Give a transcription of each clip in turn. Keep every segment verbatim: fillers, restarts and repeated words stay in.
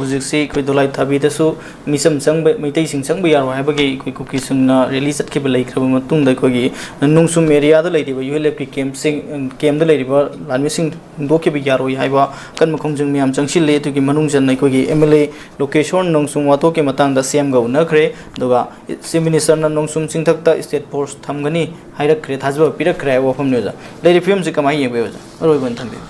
ꯍꯧꯖꯤꯛꯁꯤ ꯑꯩꯈꯣꯏ ꯗꯣꯂꯥꯏ ꯊꯥꯕꯤꯗꯁꯨ ꯃꯤꯆꯝ ꯆꯪꯕ, ꯃꯩꯇꯩꯁꯤꯡ ꯆꯪꯕ ꯌꯥꯔꯣꯏ ꯍꯥꯏꯕꯒꯤ ꯑꯩꯈꯣꯏ ꯀꯨꯀꯤꯁꯤꯡꯅ ꯔꯦꯂꯤ ꯆꯠꯈꯤꯕ ꯂꯩꯈ꯭ꯔꯕ ꯃꯇꯨꯡꯗ, ꯑꯩꯈꯣꯏꯒꯤ ꯅꯣꯡꯁꯨꯝ ꯑꯦꯔꯤꯌꯥꯗ ꯂꯩꯔꯤꯕ ꯌꯨ ꯑꯦꯜ ꯑꯦꯐꯀꯤ ꯀꯦꯝꯞꯁꯤꯡ, ꯀꯦꯝꯞꯇ ꯂꯩꯔꯤꯕ ꯂꯥꯟꯃꯤꯁꯤꯡ ꯍꯨꯟꯗꯣꯛꯈꯤꯕ ꯌꯥꯔꯣꯏ ꯍꯥꯏꯕ ꯑꯀꯟꯕ ꯈꯣꯡꯖꯪ ꯃꯌꯥꯝ ꯆꯪꯁꯤꯜꯂꯤ꯫ ꯑꯗꯨꯒꯤ ꯃꯅꯨꯡ ꯆꯟꯅ ꯑꯩꯈꯣꯏꯒꯤ ꯑꯦꯝ ꯑꯦꯜ ꯑꯦ ꯂꯣꯀꯦꯁꯣꯔ ꯅꯣꯡꯁꯨꯝ ꯋꯥꯊꯣꯛꯀꯤ ꯃꯇꯥꯡꯗ ꯁꯤ ꯑꯦꯝꯒ ꯎꯅꯈ꯭ꯔꯦ꯫ ꯑꯗꯨꯒ ꯆꯤꯐ ꯃꯤꯅꯤꯁꯇꯔꯅ ꯅꯣꯡꯁꯨꯝ ꯆꯤꯡꯊꯛꯇ ꯁ꯭ꯇꯦꯠ ꯐꯣꯔꯁ ꯊꯝꯒꯅꯤ ꯍꯥꯏꯔꯛꯈ꯭ꯔꯦ, ꯊꯥꯖꯕ ꯄꯤꯔꯛꯈ꯭ꯔꯦ ꯍꯥꯏꯕ ꯋꯥꯐꯝꯅꯤ ꯑꯣꯖꯥ꯫ ꯂꯩꯔꯤꯕ ꯐꯤꯕꯝꯁꯤ ꯀꯃꯥꯏꯅ ꯌꯦꯡꯕꯤ ꯑꯣꯖꯥ? ꯑꯔꯣꯏꯕ ꯑꯣꯏꯅ ꯊꯝꯕꯤꯌꯨ꯫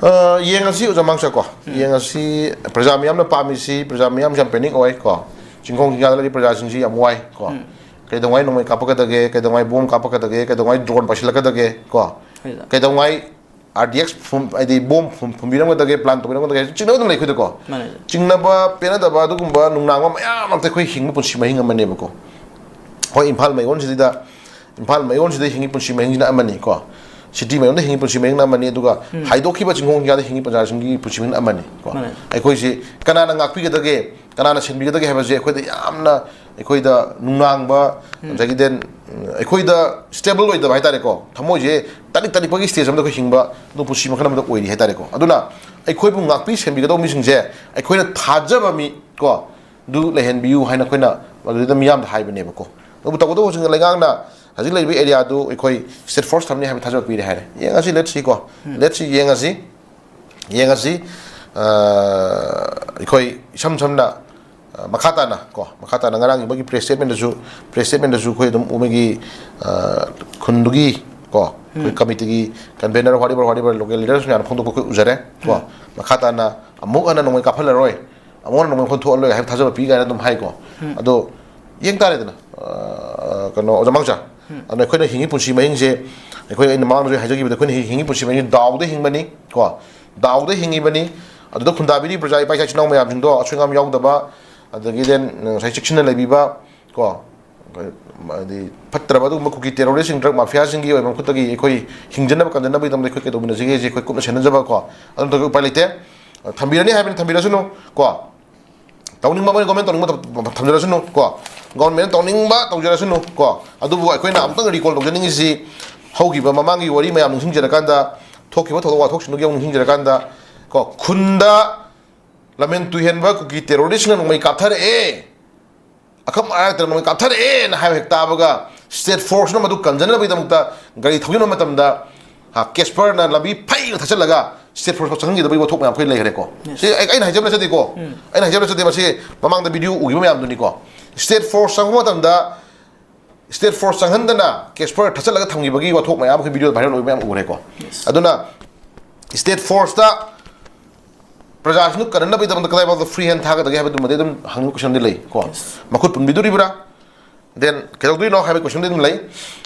ꯑ, ꯌꯦꯡꯉꯁꯤ ꯑꯣꯖꯥ ꯃꯥꯡꯆꯥ ꯀꯣ꯫ ꯎꯝ꯫ ꯌꯦꯡꯉꯁꯤ, ꯄ꯭ꯔꯖꯥ ꯃꯤꯌꯥꯝꯅ ꯄꯥꯝꯃꯤꯁꯤ, ꯄ꯭ꯔꯖꯥ ꯃꯤꯌꯥꯝꯁꯤ ꯌꯥꯝ ꯄꯦꯅꯤꯛ ꯑꯣꯏ ꯀꯣ꯫ ꯆꯤꯡꯈꯣꯡ ꯆꯤꯡꯌꯥꯗ ꯂꯩꯔꯤꯕ ꯄ꯭ꯔꯖꯥꯁꯤꯡꯁꯤ ꯌꯥꯝ ꯋꯥꯏ ꯀꯣ꯫ ꯎꯝ꯫ ꯀꯩꯗꯧꯉꯩ ꯅꯣꯡꯃꯩ ꯀꯥꯞꯄꯛꯀꯗꯒꯦ, ꯀꯩꯗꯧꯉꯩ ꯕꯣꯝ ꯀꯥꯞꯄꯛꯀꯗꯒꯦ, ꯀꯩꯗꯧꯉꯩ ꯗ꯭ꯔꯣꯟ ꯄꯥꯏꯁꯤꯜꯂꯛꯀꯗꯒꯦ ꯀꯣ꯫ ꯍꯣꯏ ꯑꯣꯖꯥ꯫ ꯀꯩꯗꯧꯉꯩ ꯑꯥꯔ ꯗꯤ ꯑꯦꯛꯁ ꯐꯨꯝ-, ꯍꯥꯏꯗꯤ ꯕꯣꯝ ꯐꯨꯝ-, ꯐꯨꯝꯕꯤꯔꯝꯒꯗꯒꯦ, ꯄ꯭ꯂꯥꯟ ꯇꯧꯕꯤꯔꯝꯒꯗꯒꯦ, ꯆꯤꯡꯅꯕ ꯑꯗꯨꯝ ꯂꯩ ꯑꯩꯈꯣꯏꯗꯀꯣ꯫ ꯃꯥꯅꯦ ꯑꯣꯖꯥ꯫ ꯆꯤꯡꯅꯕ, ꯄꯦꯟꯅꯗꯕ ꯑꯗꯨꯒꯨꯝꯕ ꯅꯨꯡꯅꯥꯡꯕ ꯃꯌꯥꯝ ꯃꯔꯛꯇ ꯑꯩꯈꯣꯏ ꯍꯤꯡꯕ ꯄꯨꯟꯁꯤ ꯃꯍꯤꯡ ꯑꯃꯅꯦꯕꯀꯣ꯫ ꯍꯣꯏ, ꯏꯝꯐꯥꯜ ꯃꯌꯣꯟꯁꯤꯗ, ꯏꯝꯐꯥꯜ ꯃꯌꯣꯟꯁꯤꯗ ꯍꯤꯡꯉꯤ ꯄꯨꯟꯁꯤ ꯃꯍꯤꯡꯁꯤꯅ ꯑꯃꯅꯤ ꯀꯣ꯫ ꯁꯤꯇꯤ ꯃꯌꯣꯟꯗ ꯍꯤꯡꯉꯤ ꯄꯨꯟꯁꯤ ꯃꯍꯤꯡꯅ ꯑꯃꯅꯤ, ꯑꯗꯨꯒ ꯎꯝ꯫ ꯍꯥꯏꯗꯣꯛꯈꯤꯕ ꯆꯤꯡꯈꯣꯡ ꯆꯤꯡꯌꯥꯗ ꯍꯤꯡꯉꯤ ꯄ꯭ꯔꯖꯥꯁꯤꯡꯒꯤ ꯄꯨꯟꯁꯤ ꯃꯍꯤꯡ ꯑꯃꯅꯤ ꯀꯣ꯫ ꯃꯥꯅꯦ꯫ ꯑꯩꯈꯣꯏꯁꯤ ꯀꯅꯥꯅ ꯉꯥꯛꯄꯤꯒꯗꯒꯦ, ꯀꯅꯥꯅ ꯁꯦꯟꯕꯤꯒꯗꯒꯦ ꯍꯥꯏꯕꯁꯦ ꯑꯩꯈꯣꯏꯗ ꯌꯥꯝꯅ, ꯑꯩꯈꯣꯏꯗ ꯅꯨꯡꯅꯥꯡꯕ, ꯎꯝ꯫ ꯑꯗꯒꯤ then, ꯎꯝ, ꯑꯩꯈꯣꯏꯗ ꯁ꯭ꯇꯦꯕꯜ ꯑꯣꯏꯗꯕ ꯍꯥꯏꯇꯥꯔꯦꯀꯣ, ꯊꯃꯣꯏꯁꯦ ꯇꯅꯤꯛ ꯇꯅꯤꯛꯄꯒꯤ ꯁ꯭ꯇꯦꯖ ꯑꯃꯗ ꯑꯩꯈꯣꯏ ꯍꯤꯡꯕ ꯑꯗꯨꯝ ꯄꯨꯟꯁꯤ ꯃꯈꯜ ꯑꯃꯗ ꯑꯣꯏꯔꯤ ꯍꯥꯏꯇꯥꯔꯦꯀꯣ꯫ ꯑꯗꯨꯅ ꯑꯩꯈꯣꯏꯕꯨ ꯉꯥꯛꯄꯤ ꯁꯦꯟꯕꯤꯒꯗꯧꯕ ꯃꯤꯁꯤꯡꯁꯦ ꯑꯩꯈꯣꯏꯅ ꯊꯥꯖꯕ ꯃꯤ ꯀꯣ, ꯑꯗꯨ ꯂꯩꯍꯟꯕꯤꯌꯨ ꯍꯥꯏꯅ ꯑꯩꯈꯣꯏꯅ ꯃꯗꯨꯗ ꯃꯤꯌꯥꯝꯗ ꯍꯥꯏꯕꯅꯦꯕꯀꯣ꯫ ꯑꯗꯨꯕꯨ ꯇꯧꯕꯇꯕꯨ ꯍꯧꯖꯤꯛ ꯂꯩꯉꯥꯛꯅ ꯍꯧꯖꯤꯛ ꯂꯩꯔꯤꯕ ꯑꯦꯔꯤꯌꯥꯗꯨ ꯑꯩꯈꯣꯏ ꯁ꯭ꯇꯦꯠ ꯐꯣꯔꯁ ꯊꯝꯅꯤ ꯍꯥꯏꯕ ꯊꯥꯖꯕ ꯄꯤꯔꯦ ꯍꯥꯏꯔꯦ꯫ ꯌꯦꯡꯉꯁꯤ, let's see ꯀꯣ꯫ ꯎꯝ꯫ Let's see, ꯌꯦꯡꯉꯁꯤ꯫ ꯑ, ꯑꯩꯈꯣꯏ ꯏꯁꯝ ꯁꯝꯅ, ꯑ, ꯃꯈꯥ ꯇꯥꯅ ꯀꯣ, ꯃꯈꯥ ꯇꯥꯅ ꯉꯔꯥꯡꯒꯤ ꯃꯣꯏꯒꯤ ꯄ꯭ꯔꯦꯁ ꯁ꯭ꯇꯦꯠꯃꯦꯟꯗꯁꯨ, ꯄ꯭ꯔꯦꯁ ꯁ꯭ꯇꯦꯠꯃꯦꯟꯗꯁꯨ ꯑꯩꯈꯣꯏ ꯑꯗꯨꯝ ꯃꯣꯏꯒꯤ, ꯑ, ꯈꯨꯟꯗꯨꯒꯤ ꯀꯣ, ꯑꯩꯈꯣꯏ ꯎꯝ꯫ ꯀꯃꯤꯇꯤꯒꯤ convener, whatever, whatever, local leaders ꯃꯌꯥꯝꯅ ꯐꯣꯡꯗꯣꯛꯄ ꯑꯩꯈꯣꯏ ꯎꯖꯔꯦ ꯀꯣ꯫ ꯎꯝ꯫ ꯃꯈꯥ ꯇꯥꯅ ꯑꯃꯨꯛ ꯍꯟꯅ ꯅꯣꯡꯃꯩ ꯀꯥꯞꯍꯜꯂꯔꯣꯏ, ꯑꯃꯨꯛ ꯍꯟꯅ ꯅꯣꯡꯃꯩ ꯃꯈꯣꯟ ꯊꯣꯛꯍꯜꯂꯣꯏ ꯍꯥꯏꯕ ꯊꯥꯖꯕ ꯄꯤ ꯀꯥꯏꯅ ꯑꯗꯨꯝ ꯍꯥꯏꯀꯣ꯫ ꯎꯝ꯫ ꯑꯗꯣ ꯌꯦꯡ ꯇꯥꯔꯦꯗꯅ, ꯑ, ꯀꯩꯅꯣ, ꯑꯣꯖꯥ ꯃꯥꯡꯆꯥ꯫ ꯎꯝ꯫ ꯑꯗꯨꯅ ꯑꯩꯈꯣꯏꯅ ꯍꯤꯡꯉꯤ ꯄꯨꯟꯁꯤ ꯃꯍꯤꯡꯁꯦ, ꯑꯩꯈꯣꯏ, ꯑꯩꯅ ꯃꯃꯥꯡꯗꯁꯨ ꯍꯥꯏꯖꯈꯤꯕꯗ, ꯑꯩꯈꯣꯏꯅ ꯍꯤꯡꯉꯤ ꯄꯨꯟꯁꯤ ꯃꯍꯤꯡꯁꯦ ꯗꯥꯎꯗ ꯍꯤꯡꯕꯅꯤ ꯀꯣ꯫ ꯗꯥꯎꯗ ꯍꯤꯡꯉꯤꯕꯅꯤ꯫ ꯑꯗꯨꯗ ꯈꯨꯟꯗꯥꯕꯤꯔꯤꯕ ꯄ꯭ꯔꯖꯥ, ꯏꯄꯥ ꯏꯆꯥ ꯏꯆꯤꯟ ꯏꯅꯥꯎ ꯃꯌꯥꯝꯁꯤꯡꯗꯣ ꯑꯁꯣꯏ ꯑꯉꯥꯝ ꯌꯥꯎꯗꯕ, ꯑꯗꯒꯤ then ꯉꯁꯥꯏ ꯆꯦꯛꯁꯤꯟꯅ ꯂꯩꯕꯤꯕ ꯀꯣ, ꯍꯥꯏꯗꯤ ꯐꯠꯇ꯭ꯔꯕ ꯑꯗꯨꯒꯨꯝꯕ ꯀꯨꯀꯤ ꯇꯦꯔꯣꯔꯤꯁꯁꯤꯡ, ꯗ꯭ꯔꯒ ꯃꯥꯐꯤꯌꯥꯁꯤꯡꯒꯤ ꯑꯣꯏꯕ ꯃꯈꯨꯠꯇꯒꯤ ꯑꯩꯈꯣꯏ ꯍꯤꯡꯖꯅꯕ ꯀꯟꯖꯅꯕꯒꯤꯗꯃꯛꯇ ꯑꯩꯈꯣꯏ ꯀꯩꯗꯧꯃꯤꯟꯅꯁꯤꯒꯦ ꯍꯥꯏꯁꯦ ꯑꯩꯈꯣꯏ ꯀꯨꯞꯅ ꯁꯦꯟꯅꯖꯕ ꯀꯣ꯫ ꯑꯗꯨ ꯅꯠꯇ꯭ꯔꯒ ꯎꯄꯥꯏ ꯂꯩꯇꯦ꯫ ꯊꯝꯕꯤꯔꯅꯤ ꯍꯥꯏꯕꯅꯤ, ꯊꯝꯕꯤꯔꯁꯅꯨ ꯀꯣ꯫ ꯇꯧꯅꯤꯡꯕ ꯑꯃ ꯒꯣꯔꯃꯦꯟ ꯇꯧꯅꯤꯡꯕ ꯊꯝ-, ꯊꯝꯖꯔꯁꯅꯨ ꯀꯣ꯫ ꯒꯣꯔꯃꯦꯟ ꯇꯧꯅꯤꯡꯕ ꯇꯧꯖꯔꯁꯅꯨ ꯀꯣ꯫ ꯑꯗꯨꯕꯨ ꯑꯩꯈꯣꯏꯅ ꯑꯃꯨꯛꯇꯪ ꯔꯤꯀꯣꯜ ꯇꯧꯖꯅꯤꯡꯉꯤꯁꯤ, ꯍꯧꯈꯤꯕ ꯃꯃꯥꯡꯒꯤ ꯋꯥꯔꯤ ꯃꯌꯥꯝ ꯅꯤꯡꯁꯤꯡꯖꯔꯀꯥꯟꯗ, ꯊꯣꯛꯈꯤꯕ ꯊꯧꯗꯣꯛ ꯋꯥꯊꯣꯛꯁꯤꯡꯗꯨꯒꯤ ꯑꯃꯨꯛ ꯅꯤꯡꯁꯤꯡꯖꯔꯀꯥꯟꯗ ꯀꯣ, ꯈꯨꯟꯗ ꯂꯝꯍꯦꯟ ꯇꯨꯍꯦꯟꯕ ꯀꯨꯀꯤ ꯇꯦꯔꯣꯔꯤꯁꯁꯤꯡꯅ ꯅꯣꯡꯃꯩ ꯀꯥꯞꯊꯔꯛꯑꯦ, ꯑꯈꯪ ꯑꯍꯩ ꯂꯩꯇꯅ ꯅꯣꯡꯃꯩ ꯀꯥꯞꯊꯔꯛꯑꯦꯅ ꯍꯥꯏꯕ ꯍꯦꯛ ꯇꯥꯕꯒ, ꯁ꯭ꯇꯦꯠ ꯐꯣꯔꯁꯅ ꯃꯗꯨ ꯀꯟꯖꯅꯕꯒꯤꯗꯃꯛꯇ ꯒꯥꯔꯤ ꯊꯧꯖꯤꯟꯕ ꯃꯇꯝꯗ, ꯍꯥ, ꯀꯦꯁꯄꯔꯅ ꯂꯝꯕꯤ ꯐꯩꯅ ꯊꯠꯆꯜꯂꯒ ꯁ꯭ꯇꯦꯠ ꯐꯣꯔꯁ ꯆꯪꯍꯟꯈꯤꯗꯕꯒꯤ ꯋꯥꯊꯣꯛ ꯃꯌꯥꯝ ꯑꯩꯈꯣꯏ ꯂꯩꯈ꯭ꯔꯦꯀꯣ꯫ Yes. ꯁꯤ ꯑꯩ, ꯑꯩꯅ ꯍꯥꯏꯖꯕ ꯅꯠꯆꯗꯦꯀꯣ꯫ ꯎꯝ꯫ ꯑꯩꯅ ꯍꯥꯏꯖꯕ ꯅꯠꯆꯗꯦ, ꯃꯁꯤ ꯃꯃꯥꯡꯗ ꯚꯤꯗꯤꯑꯣ ꯎꯈꯤꯕ ꯃꯌꯥꯝꯗꯨꯅꯤꯀꯣ꯫ ꯁ꯭ꯇꯦꯠ ꯐꯣꯔꯁ ꯆꯪꯕ ꯃꯇꯝꯗ ꯁ꯭ꯇꯦꯠ ꯐꯣꯔꯁ ꯆꯪꯍꯟꯗꯅ ꯀꯦꯁꯄꯔ ꯊꯠꯆꯜꯂꯒ ꯊꯝꯈꯤꯕꯒꯤ ꯋꯥꯊꯣꯛ ꯃꯌꯥꯝ ꯑꯩꯈꯣꯏ ꯚꯤꯗꯤꯑꯣ ꯚꯥꯏꯔꯦꯜ ꯑꯣꯏꯕ ꯃꯌꯥꯝ ꯎꯈ꯭ꯔꯦꯀꯣ꯫ Yes. ꯑꯗꯨꯅ ꯁ꯭ꯇꯦꯠ ꯐꯣꯔꯁꯇ ꯄ꯭ꯔꯖꯥꯁꯤꯡꯗꯨ ꯀꯟꯅꯅꯕꯒꯤꯗꯃꯛꯇ ꯀꯗꯥꯏꯐꯥꯎꯗ ꯐ꯭ꯔꯤ ꯍꯦꯟ ꯊꯥꯒꯗꯒꯦ ꯍꯥꯏꯕꯗꯨꯃꯗꯤ ꯑꯗꯨꯝ ꯍꯪꯅꯤꯡꯕ ꯀꯣꯏꯁꯟꯗꯤ ꯂꯩ ꯀꯣ꯫ Yes. ꯃꯈꯨꯠ ꯄꯨꯟꯕꯤꯗꯣꯔꯤꯕ꯭ꯔꯥ? Then ꯀꯩꯗꯧꯗꯣꯏꯅꯣ ꯍꯥꯏꯕ ꯀꯣꯏꯁꯟꯗꯤ ꯑꯗꯨꯝ ꯂꯩ꯫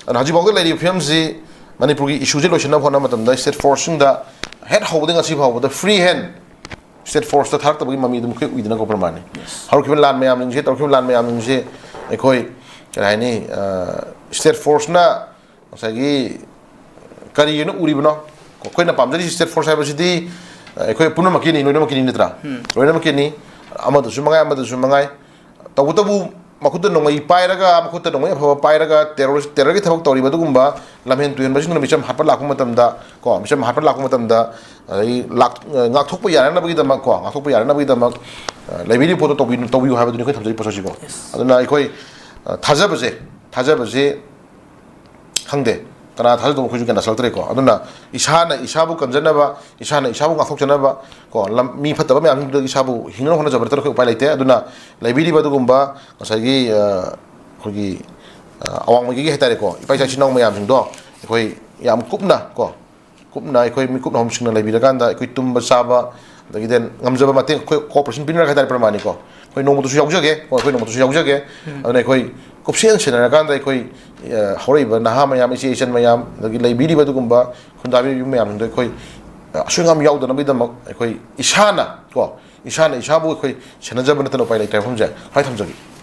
ꯑꯗꯨꯅ ꯍꯧꯖꯤꯛꯐꯥꯎꯗ ꯂꯩꯔꯤꯕ ꯐꯤꯕꯝꯁꯤ, ꯃꯅꯤꯄꯨꯔꯒꯤ ꯏꯁꯨꯁꯦ ꯂꯣꯏꯁꯤꯟꯅꯕ ꯍꯣꯠꯅꯕ ꯃꯇꯝꯗ ꯁ꯭ꯇꯦꯠ ꯐꯣꯔꯁꯁꯤꯡꯗ ꯍꯦꯛ ꯍꯧꯕꯗꯒꯤ ꯉꯁꯤ ꯐꯥꯎꯕꯗ ꯐ꯭ꯔꯤ ꯍꯦꯟ ꯁ꯭ꯇꯦꯠ ꯐꯣꯔꯁꯇ ꯊꯥꯔꯛꯇꯕꯒꯤ ꯃꯃꯤ ꯑꯗꯨꯝ ꯑꯩꯈꯣꯏ ꯎꯏꯗꯅꯀꯣ, ꯄ꯭ꯔꯃꯥꯟꯅꯤ꯫ Yes. ꯍꯧꯔꯛꯈꯤꯕ ꯂꯥꯟ ꯃꯌꯥꯝꯁꯤꯡꯁꯦ, ꯇꯧꯔꯛꯈꯤꯕ ꯂꯥꯟ ꯃꯌꯥꯝꯁꯤꯡꯁꯦ ꯑꯩꯈꯣꯏ, ꯀꯔꯤ ꯍꯥꯏꯅꯤ, ꯁ꯭ꯇꯦꯠ ꯐꯣꯔꯁꯅ ꯉꯁꯥꯏꯒꯤ ꯀꯔꯤꯅ ꯎꯔꯤꯕꯅꯣ? ꯑꯩꯈꯣꯏꯅ ꯄꯥꯝꯖꯔꯤꯁꯤ ꯁ꯭ꯇꯦꯠ ꯐꯣꯔꯁ ꯍꯥꯏꯕꯁꯤꯗꯤ, ꯑ, ꯑꯩꯈꯣꯏ ꯄꯨꯝꯅꯃꯛꯀꯤꯅꯤ, ꯂꯣꯏꯅꯃꯛꯀꯤꯅꯤ ꯅꯠꯇ꯭ꯔꯥ? ꯎꯝ꯫ ꯂꯣꯏꯅꯃꯛꯀꯤꯅꯤ꯫ ꯑꯃꯗꯁꯨ ꯃꯉꯥꯏ, ꯑꯃꯗꯁꯨ ꯃꯉꯥꯏ꯫ ꯇꯧꯕꯇꯕꯨ ꯃꯈꯨꯠꯇ ꯅꯣꯡꯃꯩ ꯄꯥꯏꯔꯒ, ꯃꯈꯨꯠꯇ ꯅꯣꯡꯃꯩ ꯑꯐꯕ ꯄꯥꯏꯔꯒ ꯇꯦꯔꯣꯔꯤꯁ, ꯇꯦꯔꯔꯒꯤ ꯊꯕꯛ ꯇꯧꯔꯤꯕ ꯑꯗꯨꯒꯨꯝꯕ ꯂꯝꯍꯦꯟ ꯇꯨꯍꯦꯟꯕꯁꯤꯡꯗꯨꯅ ꯃꯤꯆꯝ ꯍꯥꯠꯄ ꯂꯥꯛꯄ ꯃꯇꯝꯗ, ꯀꯣ, ꯃꯤꯆꯝ ꯍꯥꯠꯄ ꯂꯥꯛꯄ ꯃꯇꯝꯗ, ꯑꯗꯒꯤ ꯂꯥꯛ-, ꯑ, ꯉꯥꯛꯊꯣꯛꯄ ꯌꯥꯅꯅꯕꯒꯤꯗꯃꯛ, ꯀꯣ, ꯉꯥꯛꯊꯣꯛꯄ ꯌꯥꯅꯅꯕꯒꯤꯗꯃꯛ, ꯑ, ꯂꯩꯕꯤꯔꯤꯕ ꯄꯣꯠꯇꯣ ꯇꯧꯕꯤꯌꯨ, ꯇꯧꯕꯤꯌꯨ ꯍꯥꯏꯕꯗꯨꯅꯤ ꯑꯩꯈꯣꯏ ꯊꯝꯖꯔꯤꯕ ꯄꯣꯠꯁꯛꯁꯤꯀꯣ꯫ Yes. ꯑꯗꯨꯅ ꯑꯩꯈꯣꯏ, ꯑ, ꯊꯥꯖꯕꯁꯦ, ꯊꯥꯖꯕꯁꯦ ꯈꯪꯗꯦ, ꯀꯅꯥ ꯊꯥꯖꯗꯧꯅꯣ ꯑꯩꯈꯣꯏꯁꯨ ꯒ꯭ꯌꯥꯟ ꯇꯥꯁꯜꯂꯛꯇ꯭ꯔꯦꯀꯣ꯫ ꯑꯗꯨꯅ ꯏꯁꯥꯅ ꯏꯁꯥꯕꯨ ꯀꯟꯖꯅꯕ, ꯏꯁꯥꯅ ꯏꯁꯥꯕꯨ ꯉꯥꯛꯊꯣꯛꯆꯅꯕ ꯀꯣ, ꯂꯝ, ꯃꯤ ꯐꯠꯇꯕ ꯃꯌꯥꯝꯁꯤꯡꯗꯨꯗꯒꯤ ꯏꯁꯥꯕꯨ ꯍꯤꯡꯅꯕ ꯍꯣꯠꯅꯖꯕ ꯅꯠꯇꯅ ꯑꯩꯈꯣꯏ ꯎꯄꯥꯏ ꯂꯩꯇꯦ꯫ ꯑꯗꯨꯅ ꯂꯩꯕꯤꯔꯤꯕ ꯑꯗꯨꯒꯨꯝꯕ ꯉꯁꯥꯏꯒꯤ, ꯑ, ꯑꯩꯈꯣꯏꯒꯤ, ꯑ, ꯑꯋꯥꯡ ꯃꯥꯏꯀꯩꯒꯤ ꯍꯥꯏꯇꯥꯔꯦꯀꯣ, ꯏꯄꯥ ꯏꯆꯥ ꯏꯆꯤꯟ ꯏꯅꯥꯎ ꯃꯌꯥꯝꯁꯤꯡꯗꯣ ꯑꯩꯈꯣꯏ ꯌꯥꯝ ꯀꯨꯞꯅ ꯀꯣ, ꯀꯨꯞꯅ ꯑꯩꯈꯣꯏ ꯃꯤꯀꯨꯞ ꯅꯍꯨꯝꯁꯤꯡꯅ ꯂꯩꯕꯤꯔꯀꯥꯟꯗ ꯑꯩꯈꯣꯏ ꯇꯨꯝꯕ ꯆꯥꯕ, ꯑꯗꯒꯤ then ꯉꯝꯖꯕ ꯃꯇꯦꯡ ꯑꯩꯈꯣꯏ cooperation ꯄꯤꯅꯔꯒ ꯍꯥꯏꯇꯥꯔꯦ, ꯄ꯭ꯔꯃꯥꯟꯅꯤꯀꯣ꯫ ꯑꯩꯈꯣꯏ ꯅꯣꯡꯃꯇꯁꯨ ꯌꯥꯎꯖꯒꯦ, ꯑꯩꯈꯣꯏ ꯅꯣꯡꯃꯇꯁꯨ ꯌꯥꯎꯖꯒꯦ꯫ ꯎꯝ꯫ ꯑꯗꯨꯅ ꯑꯩꯈꯣꯏ ꯀꯨꯞꯁꯦꯟ ꯁꯦꯟꯅꯔꯀꯥꯟꯗ ꯑꯩꯈꯣꯏ, ꯑ, ꯍꯧꯔꯛꯏꯕ ꯅꯍꯥ ꯃꯌꯥꯝ, ꯏꯆꯦ ꯏꯆꯟ ꯃꯌꯥꯝ, ꯑꯗꯒꯤ ꯂꯩꯕꯤꯔꯤꯕ ꯑꯗꯨꯒꯨꯝꯕ ꯈꯨꯟꯗꯥꯕꯤꯔꯤꯕ ꯃꯌꯥꯝꯁꯤꯡꯗꯣ ꯑꯩꯈꯣꯏ, ꯑ, ꯑꯁꯣꯏ ꯑꯉꯥꯝ ꯌꯥꯎꯗꯅꯕꯒꯤꯗꯃꯛ ꯑꯩꯈꯣꯏ ꯏꯁꯥꯅ ꯀꯣ, ꯏꯁꯥꯅ ꯏꯁꯥꯕꯨ ꯑꯩꯈꯣꯏ ꯁꯦꯟꯅꯖꯕ ꯅꯠꯇꯅ ꯎꯄꯥꯏ ꯂꯩꯇ꯭ꯔꯦ ꯍꯥꯏꯕ ꯋꯥꯐꯝꯁꯦ ꯁ꯭ꯋꯥꯏ ꯊꯝꯖꯒꯦ꯫